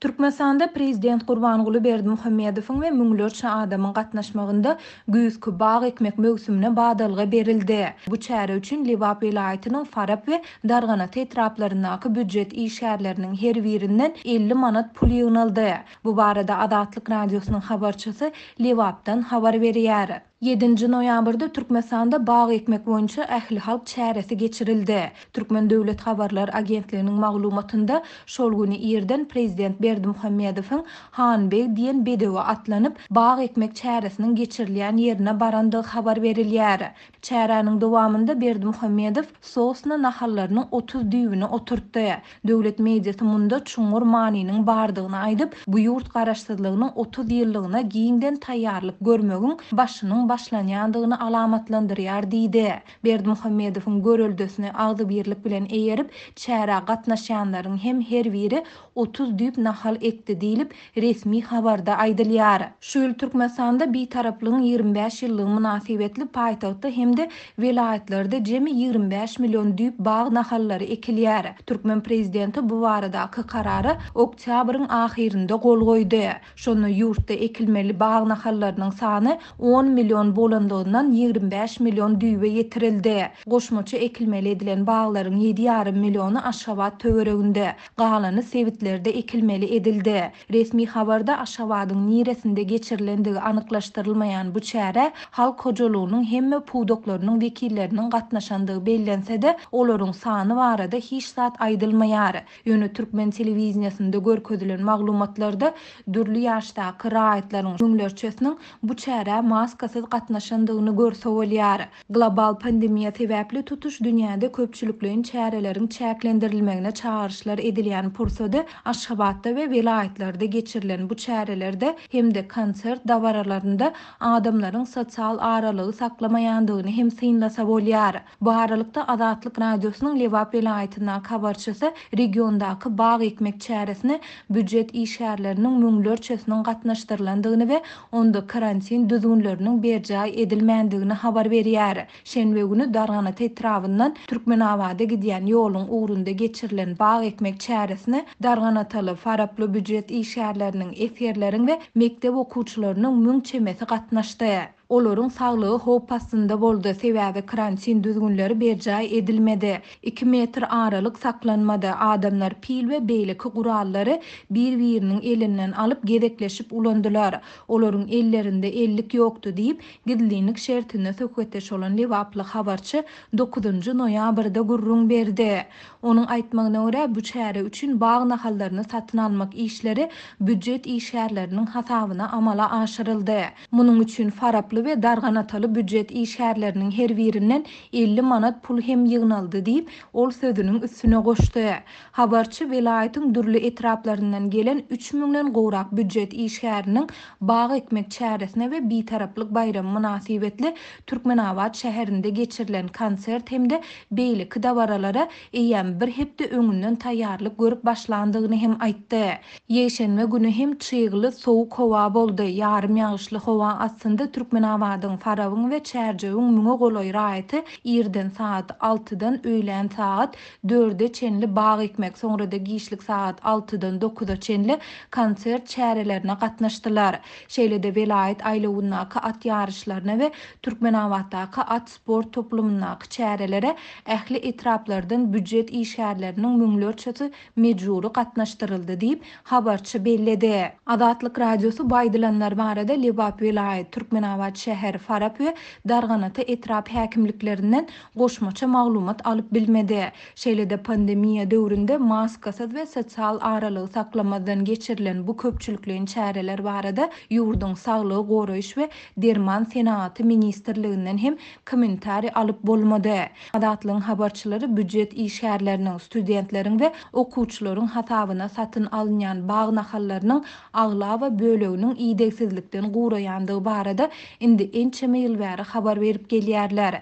Türkmenistanda prezident Gurbanguly Berdimuhamedowyň we müňlerçe adamyň gatnaşmagynda güýzki bag ekmek möwsümine badalga berildi. Bu çäre üçin Lebap welaýatynyň Farap we Darganata etraplaryndaky býujet işgärleriniň her birinden 50 manat pul ýygnaldy. Bu barada Azatlyk Radiosynyň habarçysy Lebapdan habar berýär. Ýedinji noýabrda Türkmenistanda bag ekmek boýunça ählihalk çäresi geçirildi. Türkmen döwlet habarlar agentliginiň maglumatynda şol güni irden prezident Berdimuhamedowyň Hanbeg diýen bedewe atlanyp, bag ekmek çäresiniň geçirilýän ýerine barandygy habar berilýär. Çäräniň dowamynda Berdimuhamedow sosna nahallarynyň 30 düýbüni oturtdy. Döwlet mediasy munda çuňňur manynyň bardygyny aýdyp, bu ýurt garaşsyzlygynyň 30 ýyllygyna giňden taýýarlyk görmegiň başynyň başlanýandygyny alamatlandyrýar diýdi. Berdimuhamedowyň göreldesine agzybirlik bilen eýerip, çärä gatnaşýanlaryň hem her biri 30 düýp nahal ekdi diýlip, resmi habarda aýdylýar. Şu ýyl Türkmenistanda Bitaraplygyň 25 ýyllygy mynasybetli paýtagtda hem-de welaýatlarda jemi 25 million düýp bag nahallary ekilýär. Türkmen prezidenti bu baradaky karara oktýabryň ahyrynda gol goýdy. Şonda ýurtda ekilmeli bag nahallarynyň sany on million bolanlygyndan 25 million düýbe ýetirildi. Goşmaça ekilmeli edilen baglaryň ýedi ýarym milliony Aşgabat töwereginde, galany sebitlerde ekilmeli edildi. Resmi habarda Aşgabadyň niresinde geçirilendigi anyklaşdyrylmaýan bu çärä halk hojalygynyň hemme pudaklarynyň wekilleriniň gatnaşandygy bellense-de, olaryň sany barada hiç zat aýdylmaýar. Ýöne türkmen telewideniýesinde görkezilen maglumatlarda dürli ýaşdaky raýatlaryň müňlerçesiniň bu çärä maskasyz gatnaşandygyny görse bolýar. Global pandemiýa sebäpli tutuş dünýäde köpçülikleýin çäreleriň çäklendirilmegine çagyryşlar edilýän pursady Aşgabatda we welaýatlarda geçirilen bu çärelerde hem-de konsert dabaralarynda adamlaryň sosial aralygy saklamaýandygyny hem synlasa bolýar. Bu aralykda, Azatlyk Radiosynyň Lebap welaýatyndaky habarçysy regiondaky bag ekmek çäresine býujet işgärleriniň müňlerçesiniň gatnaşdyrylandygyny we onda karantin düzgünleriniň berjaý edilmändigini habar berýär. Şenbe güni Darganata etrabyndan Türkmenabada gidýän ýoluň ugrunda geçirilen bag ekmek çäresine darganataly, faraply býujet işgärleriniň, esgerleriň we mekdep okuwçylarynyň müň çemesi gatnaşdy. Olaryň saglygy howp astynda boldy, sebäbi karantin düzgünleri berjaý edilmedi, iki metr aralyk saklanmady, adamlar pil we beýleki gurallary bir-biriniň elinden alyp gezekleşip ulandylar. Olaryň ellerinde ellik ýokdy diýip, gizlinlik şertinde söhbetdeş bolan lebaply habarçy dokuzynjy noýabrda gürrüň berdi. Onuň aýtmagyna görä, bu çäre üçin bag nahallaryny satyn almak işleri býujet işgärleriniň hasabyna amala aşyryldy. Munuň üçin faraply we darganataly býujet işgärleriniň her birinden 50 manat pul hem ýygnaldy diýip, ol sözüniň üstüne goşdy. Habarçy welaýatyň dürli etraplaryndan gelen üç müňden gowrak býujet işgäriniň bag ekmek çäresine we Bitaraplyk baýramy mynasybetli Türkmenabat şäherinde geçirilen konsert hem-de beýleki dabaralara eýýäm bir hepde öňünden taýýarlyk görüp başlandygyny hem aýtdy. Ýekşenbe güni hem çygly, sowuk howa boldy. Ýarym ýagyşly howa astynda Türkmenabadyň, Farabyň we Çärjewiň müňe golaý raýaty irden sagat altydan öýlän sagat dörde çenli bag ekmek, soňra-da giçlik sagat altydan dokuza çenli konsert çärelerine gatnaşdylar. Şeýle-de welaýat aýlawyndaky at ýaryşlaryna we Türkmenabatdaky at sport toplumyndaky çärelere ähli etraplardan býujet işgärleriniň müňlerçesi mejbury gatnaşdyryldy diýip, habarçy belledi. Azatlyk Radiosy bu aýdylanlar barada Lebap welaýat, Türkmenabat şäher, Farap we Darganata etrap häkimliklerinden goşmaça maglumat alyp bilmedi. Şeýle-de pandemiýa döwründe maskasyz we sosial aralygy saklamazdan geçirilen bu köpçülikleýin çäreler barada ýurduň Saglygy goraýyş we derman senagaty ministrliginden hem kommentariý alyp bolmady. Azatlygyň habarçylary býujet işgärleriniň, studentleriň we okuwçylaryň hasabyna satyn alynýan bag nahallarynyň aglaba böleginiň idegsizlikden guraýandygy barada indi ençeme ýyl bäri habar berip gelýärler.